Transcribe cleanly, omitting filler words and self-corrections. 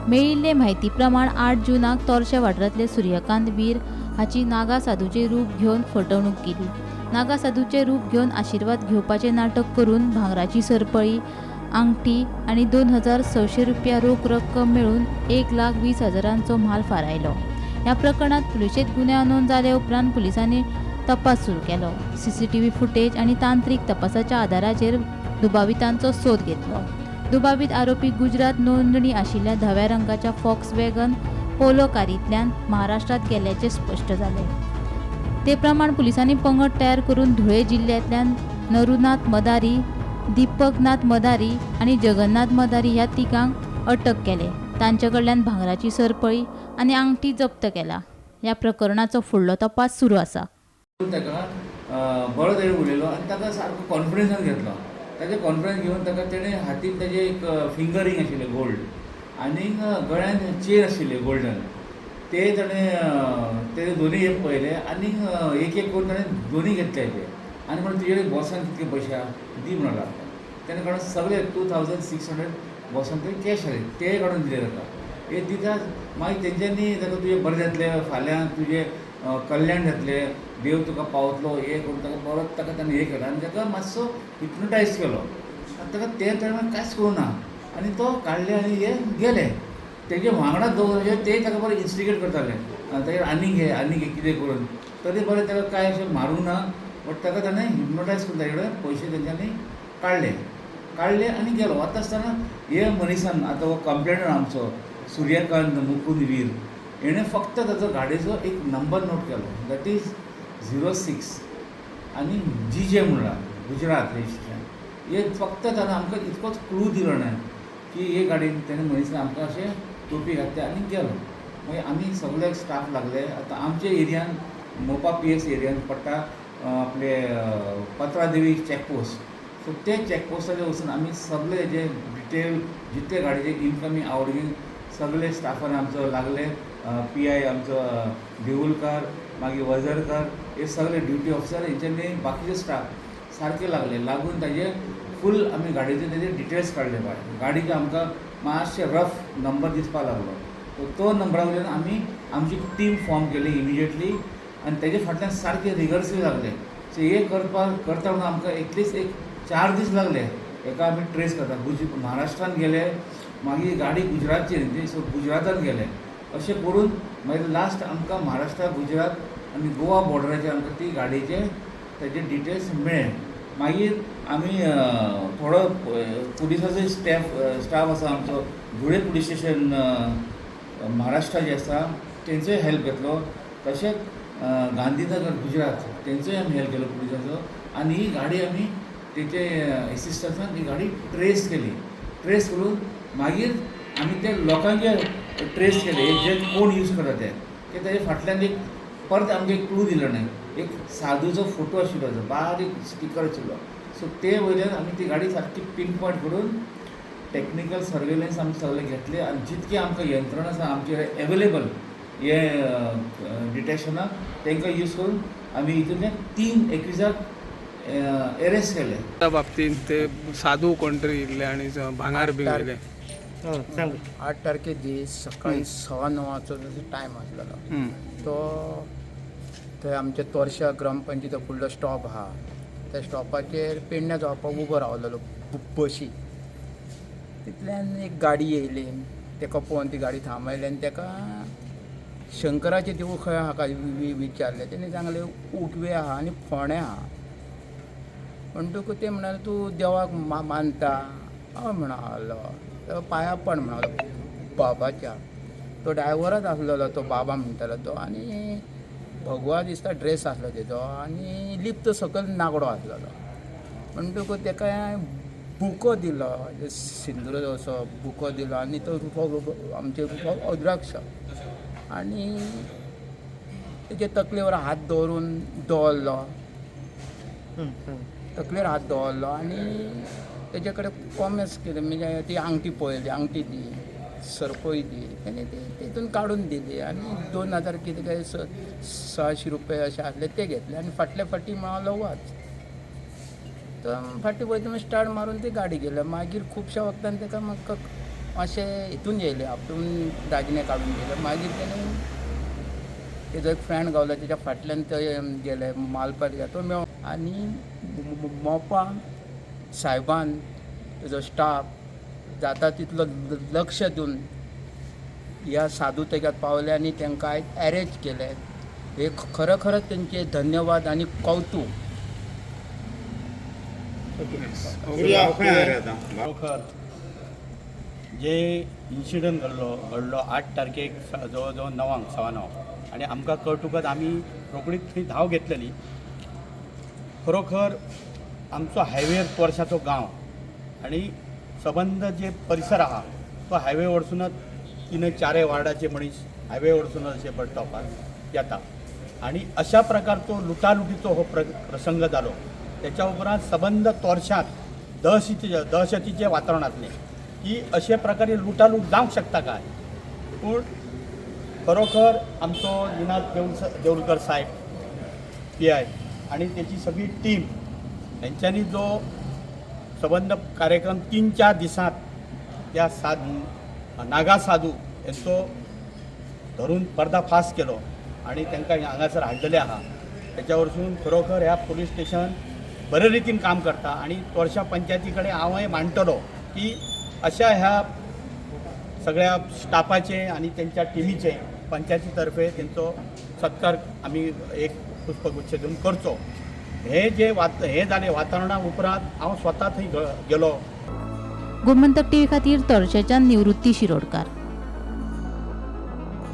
मेळिल्ले म्हायती प्रमाण 8 जूनाक तोरशा वाठारांतले सूर्यकांत वीर हाची नागा साधूचें रूप घेवन फटवणूक केली. नागा साधूचें रूप घेवन आशिर्वाद घेवपाचें नाटक करून भांगराची सरपळी, आंगठी आनी 2600 रुपया रोख रक्कम मेळून 1,20,000 म्हाल फारायलो. ह्या प्रकरणात पुलिशेंत गुन्यांव नोंद जाले उपरांत पुलिसांनी तपास सुरू केलो. सीसीटीव्ही फुटेज आनी तांत्रीक तपासाच्या आदाराचेर दुबावितांचो सोद घेतलो. दुबावीत आरोपी गुजरात नोंदणी आशिल्ल्या धव्या रंगाच्या फॉक्स वॅगन पोलो कारींतल्यान महाराष्ट्रात गेल्ल्याचें स्पश्ट जालें. ते प्रमाण पुलिसांनी पंगड तयार करून धुळे जिल्ल्यांतल्यान नरुनाथ मदारी, दीपकनाथ मदारी आनी जगन्नाथ मदारी ह्या तिगांक अटक केले. तांचे कडल्यान भांगराची सरपळी आनी आंगठी जप्त केला. ह्या प्रकरणाचो फुडलो तपास सुरू आसा. ताका बरो तरेन उलयलो आनी ताका सारको कॉन्फिडन्सान घेतलो. ताजें कॉन्फिडन्स घेवन ताका तेणें हातीन ताजे एक फिंगर रिंग आशिल्लें गोल्ड आनीक गळ्यान चेन आशिल्ली गोल्डन, ते ताणें ते दोनी हे पळयले आनीक एक एक करून ताणें दोनी घेतले ते आनी म्हणून तुजे कडेन बॉसान कितके पयशे आहा दी म्हणून लागलो. तेणें काडून सगळे 2600 बॉसान ते कॅश आसले ते काडून दिले ताका. हे दिता मागीर तेंच्यांनी ताका तुजें बरें जातलें, फाल्यां तुजें कल्याण जातलें, देव तुका पावतलो हें करून ताका परत ताका ताणें हें केलो आनी ताका मातसो हिप्नोटायज केलो आनी ताका ते टायमार कांयच करूं ना आनी तो काडले आनी हे गेले. तेजे वांगडा दोग जाण ते ताका बरें इन्स्टिगेट करताले, ताजेर आनीक घे आनीक घे कितें करून, तरी बरें ताका कांय अशें मारूंक ना, बट ताका ताणें हिप्नोटायज करून ताजे कडेन पयशे तेंच्यांनी काडले काडले आनी गेलो. वता आसतना हे मनिसान आतां हो कंप्लेनर आमचो सूर्यकांत मुकुंद वीर हेणें फक्त ताचो गाडयेचो एक नंबर नोट केलो, that is 06 आनी जी जे म्हणला गुजरात रजिस्ट्रेशन. हे फक्त ताणें आमकां इतकोच क्लू दिलो न्हय की हे गाडयेन तेणें मनिसान आमकां अशें टोपी घातली आनी गेलो. मागीर आमी सगळे स्टाफ लागले. आतां आमच्या एरियान मोपा पी एस एरियान पडटा आपले पत्रादेवी चॅकपोस्ट, सो ते चॅकपोस्टाचेर वचून आमी सगळे जे डिटेल जितले गाडयेचे इनकमींग आवटगोईंग सगळे स्टाफान आमचो लागले, पी I आमचो देवुलकार, मागीर वजरकार, हे सगळे ड्युटी ऑफिसर हेंच्यांनी बाकीचे स्टाफ सारके लागले. लागून ताजे फूल आमी गाडयेचे तेजे डिटेल्स काडले. बाय गाडीचे आमकां मातशे रफ नंबर दिसपाक लागलो, सो तो नंबरा वयल्यान आमी आमची टीम फॉर्म केली इमिजिएटली आनी तेजे फाटल्यान सारके रिगर्सली लागले. सो हे करपाक करता म्हणून आमकां एटलिस्ट एक 4 दीस लागले हेका आमी ट्रेस करता. महाराष्ट्रान गेले, मागीर गाडी गुजरातची न्ही, सो गुजरातान गेले, अशें करून मागीर लास्ट आमकां महाराष्ट्रा, गुजरात आनी गोवा बॉर्डराचेर आमकां ती गाडयेचे तेजे डिटेल्स मेळ्ळे. मागीर आमी थोडो पुलिसाचो स्टाफ आसा आमचो धुळे पुलीस स्टेशन महाराष्ट्रा जे आसा तेंचोय हेल्प घेतलो, तशेंच गांधीनगर गुजरात तेंचोय आमी हेल्प केलो पुलिसाचो. आनी ही गाडी आमी तेचे एसिस्टन्सान ही गाडी ट्रेस केली. ट्रेस करून मागीर आमी ते लोकांचे ट्रेस केले जे कोण यूज करता ते, ते तेजे फाटल्यान एक परत आमकां एक क्लू दिलो न्हय, एक साधूचो फोटो आशिल्लो, बारीक स्टिकर आशिल्लो, सो ते वयल्यान आमी ती गाडी सारकी पिन पॉयंट करून टॅक्निकल सर्वेलन्स आमी सगळे घेतले आनी जितके आमकां यंत्रणा आसा आमचे एवेलेबल हे डिटेक्शनाक तांकां यूज करून आमी हितूंतल्यान 3 एक्युजाक एरेस्ट केले. त्या बाबतींत ते साधू कोण तरी येयल्ले आनी भांगर बी व्हेलें. 8 तारखे दीस सकाळी 9:15 जो टायम आसलेलो तो थंय आमच्या तोरशा ग्रामपंचायतीचो फुडलो स्टॉप आहा, त्या स्टॉपाचेर पेडण्या जावपाक उबो रावलेलो बशी. तितल्यान एक गाडी येयली, तेका पळोवन ती गाडी थांबयली आनी तेका शंकराचें देवूळ खंय आहा काय विचारलें. तेणी सांगलें उगवे आहा आनी फोंडें आहा. म्हणटकूच ते म्हणाले तूं देवाक मानता? हय म्हणालो, पांया पड म्हणालो बाबाच्या. तो ड्रायव्हरच आसलेलो तो बाबा म्हणटालो तो, आनी भगवा दिसता ड्रेस आसलो तेजो आनी लिप्त सकयल नागडो आसलेलो. म्हणटकूच तेका बुको दिलो, सिंदूर असो बुको दिलो आनी तो आमचे रुद्राक्ष आनी तेजे तकलेवर हात दवरून दवरलो, तकलेर हात दवरलो आनी तेजे कडेन कॉमेस केलें, म्हणजे ती आंगठी पळयली, आंगठी दी, सरपळी दी, तेणी ती तितून काडून दिली आनी 2000 कितें काय 600 रुपया अशे आसले ते घेतले आनी फाटले फाटी म्हणालो वाच. तर फाटीं वयता स्टार्ट मारून ती गाडी गेली. मागीर खुबश्या वखदान ताका म्हाका मातशें हितून येयले, आपूण दागिने काडून गेले. मागीर तेणी तेजो एक फ्रेंड गावलो, तेच्या फाटल्यान ते गेले मालपार, तो मेळ्ळो. आनी मोपा सायबान तेजो स्टाफ जाता तितलो लक्ष दिवन ह्या साधू तेग्यात पावले आनी तांकां आयज एरेस्ट केले. हे खरोखरच तेंचे धन्यवाद आनी कौतूक. खरोखर जे इन्सिडंट घडलो घडलो 8 तारखेक जवळ जवळ 9, 9:15 आनी आमकां कळटकच आमी रोखडीच थंय धांव घेतलेली. खरोखर आमचो हायवे तोरशाचो गांव आनी सबंद जे परिसर आहा तो हायवे वडसूनच तीन चारय वार्डाचे मनीस हायवे वडसूनच अशे बस स्टॉपार येता आनी अशा प्रकारचो लुटालुटीचो हो प्रसंग जालो. त्याच्या उपरांत सबंद तोरशांत दहशतीचें वातावरण आसलें की अशे प्रकारे लुटालूट जावंक शकता काय. पूण खरोखर आमचो निनाद देवुलकर साहेब PI आनी तेची सगळी टीम हेंच्यांनी जो सबंद कार्यक्रम 3-4 दिसांत त्या नागा साधू हेंचो धरून पर्दाफाश केलो आनी तांकां हांगासर हाडलेले आहा. तेच्या वरसून खरोखर ह्या पुलीस स्टेशन बरे रितीन काम करता आनी तोरशा पंचायती कडेन हांवय मांडटलो की अशा ह्या सगळ्या स्टाफाचे आनी तेंच्या टिमीचे पंचायती तर्फे तेंचो सत्कार आमी एक पुष्पगुच्छ दिवन करचो. हे जे वात हे जालें वातावरणा उपरांत हांव स्वता थंय गेलो. गोमंतक टीव्ही खातीर तोरशेच्यान निवृत्ती शिरोडकार.